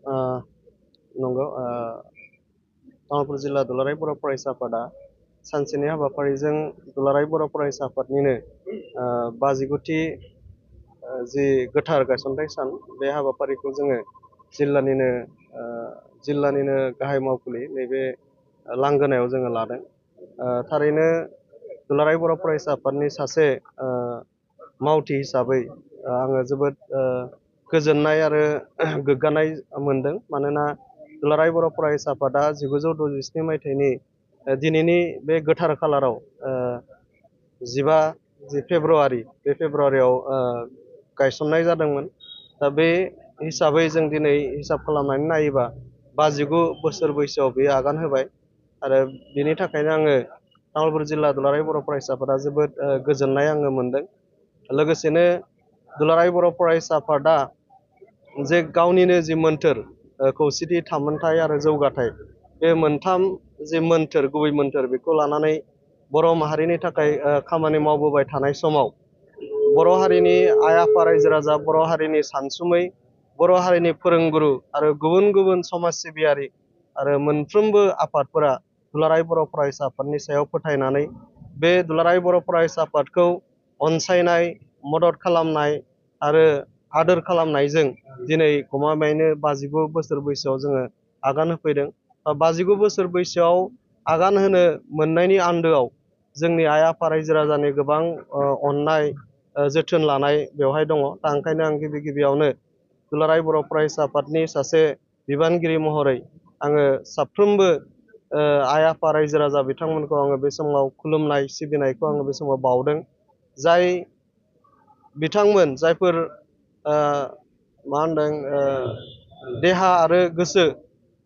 ओ नंगौ तामुलपुर जिल्ला दुलाराय बर' फरायसा आफादा सानसेनि हाबाफारिजों दुलाराय बर' फरायसा आफादनिनो 59थि जि गोथार गायसनथाइ सान बे हाबाफारिखौ जोङो जिल्लानिनो गाहाय मावखुलि नैबे लांगोनायाव जोङो लादों। थारैनो दुलाराय बर' फरायसा आफादनि सासे मावथि हिसाबै आङो जोबोद गोजोननाय आरो गोग्गानाय मोनदों। मानोना दुलाराय बर' फरायसा आफादा 1967 मायथाइनि दिनैनि बे गोथार खालाराव 15 फेब्रुवारि बे फेब्रुवारियाव गायसननाय जादोंमोन। दा बे हिसाबै जों दिनै हिसाब खालामनानै नायोबा 59 बोसोर बैसोआव बेयो आगान होबाय आरो बिनि थाखायनो आङो तामुलपुर जिल्ला दुलाराय बर' फरायसा आफादा जोबोद गोजोननाय आङो मोनदों। लोगोसेनो दुलाराय बर' फरायसा आफादा जे गावनिनो जि मोन्थोर खौसेथि थामोनथाय आरो जौगाथाय बे मोनथाम जि मोन्थोर गुबै मोन्थोर बेखौ लानानै बर' माहारिनि थाखाय खामानि मावबोबाय थानाय समाव बर' हारिनि आइ आफा रायजो राजा, बर' हारिनि सानसुमै, बर' हारिनि फोरोंगुरु आरो गुबुन गुबुन समाज सिबियारि आरो मोनफ्रोमबो आफादफोरा दुलाराय बर' फरायसा आफादनि सायाव फोथायनानै बे दुलाराय बर' फरायसा आफादखौ अनसायनाय, मदद खालामनाय आरो आदोर खालामनायजों दिनै गमामायैनो 59 बोसोर बैसोआव जोङो आगान होफैदों। 59 बोसोर बैसोआव आगान होनो मोननायनि आन्दोआव जोंनि आइ आफा रायजो राजानि गोबां अननाय जोथोन लानाय बेवहाय दङ। दा ओंखायनो आं गिबि गिबियावनो दुलाराय बर' फरायसा आफादनि सासे बिबानगिरि महरै आङो साफ्रोमबो आइ आफा रायजो राजा बिथांमोनखौ आङो बे समाव खुलुमनाय सिबिनायखौ आङो बे समाव बावदों। जाय बिथांमोन जायफोर मा होनदों देहा आरो गोसो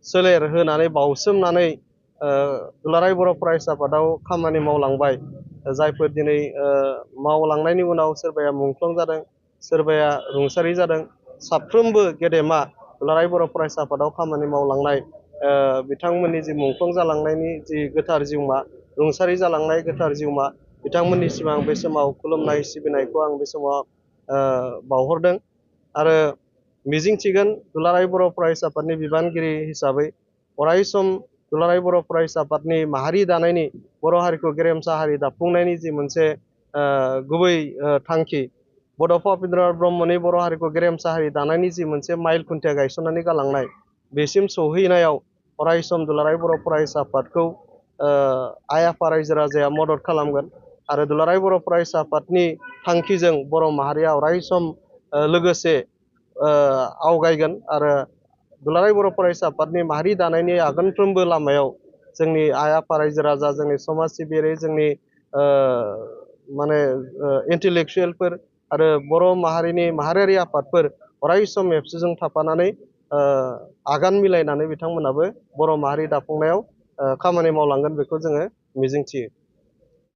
सोलेर होनानै बावसोमनानै दुलाराय बर' फरायसा आफादाव खामानि मावलांबाय, जायफोर दिनै मावलांनायनि उनाव सोरबाया मुंख्लं जादों, सोरबाया रुंसारि जादों, साफ्रोमबो गेदेमा दुलाराय बर' फरायसा आफादाव खामानि मावलांनाय बिथांमोननि जि मुंख्लं जालांनायनि जि गोथार जिउमा, रुंसारि जालांनाय गोथार जिउमा, बिथांमोननिसिम आं बे समाव खुलुमनाय सिबिनायखौ आं बे समाव बावहरदों आरो मिजिंथिगोन दुलाराय बर' फरायसा आफादनि बिबानगिरि हिसाबै अराय सम दुलाराय बर' फरायसा आफादनि माहारि दानायनि, बर' हारिखौ गेरेमसा हारि दाफुंनायनि जि मोनसे गुबै थांखि, बड'फा उपेन्द्रनाथ ब्रह्मनि बर' हारिखौ गेरेमसा हारि दानायनि जि मोनसे माइल खुन्थिया गायसननानै गालांनाय, बेसिम सौहैनायाव अराय सम दुलाराय बर' फरायसा आफादखौ आइ आफा रायजो राजाया मदद खालामगोन आरो दुलाराय बर' फरायसा आफादनि थांखिजों बर' माहारिया अराय सम लोगोसे आवगायगोन आरो दुलाराय बर' फरायसा आफादनि माहारि दानायनि आगानफ्रोमबो लामायाव जोंनि आइ आफा रायजो राजा, जोंनि समाज सिबियारि, जोंनि माने इन्टेलेक्सुयेलफोर आरो बर' माहारिनि माहारियारि आफादफोर अराय सम एबसुजों थाफानानै आगान मिलायनानै बिथांमोनाबो बर' माहारि दाफुंनायाव खामानि मावलांगोन बेखौ जोङो मिजिंथियो।